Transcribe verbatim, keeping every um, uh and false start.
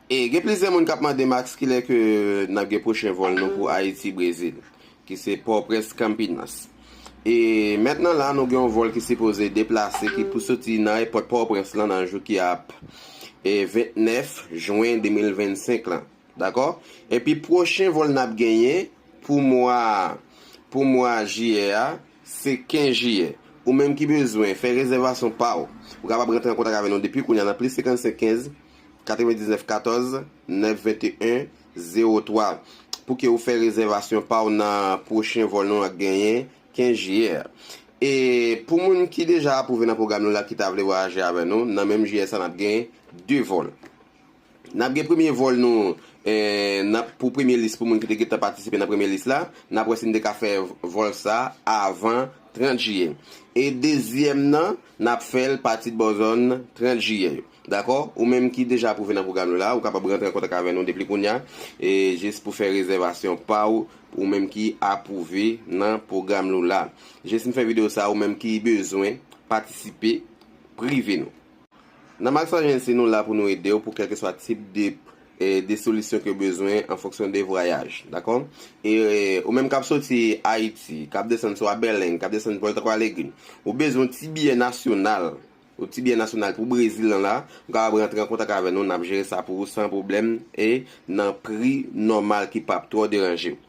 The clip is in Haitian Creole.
E gen plizyè moun k ap mande m a kilè ke n ap gen pwochen vòl nou pou Ayiti, Brezil, ki se Pòtoprens, Campinas. E mentnan la, nou gen yon vòl ki sipoze deplase, ki pou soti nan ayewopò Pòtoprens lan nan jou ki ap e vennèf jen de mil vennsenk lan. Dakò? Epi pwochen vòl n ap genyen pou mwa, pou mwa jiyè a, se kenz jiyè. Ou menm ki bezwen fè rezèvasyon pa w, ou kapab rantre an kontak avè nou depi kounye a nan plis senkannsenk kenz, katrevendiznèf katòz, nèf venteyen, zewo twa, pou ke ou fè rezèvasyon pa w nan pwochen vòl nou ap genyen kenz jiyè a. E pou moun ki deja apwouve nan pwogram nou la, ki ta vle vwayaje avè nou, nan menm jiyè sa, n ap gen de vòl. N ap gen premye vòl nou, eh, n ap, pou premye lis, pou moun ki te gentan patisipe nan premye lis la, n ap wè si n te ka fè vòl sa avan trant jiyè. E dezyèm nan, n ap fè l pati bò zòn trant jiyè yo. Dakò? Ou menm ki deja apwouve nan pwogram nou la, ou kapab rantre an kontak avè nou depi kounye a, e jis pou fè rezèvasyon pa w, ou menm ki apwouve nan pwogram nou la. Jis m fè videyo sa, ou menm ki bezwen patisipe, prive nou. Nan Max Agency, nou la pou nou ede w pou kèlkeswa tip de, eh, de solisyon ke w bezwen an fonksyon de vwayaj, dakò? E, eh, ou menm k ap soti Ayiti, k ap desann swa Bèlèn, k ap desann Pòltankò Alegre, ou bezwen yon ti biyè nasyonal, yon ti biyè nasyonal pou Brezil lan la, ou kapab rantre an kontak avè nou, n ap jere sa pou ou san pwoblèm e nan pri nòmal ki p ap twò deranje w.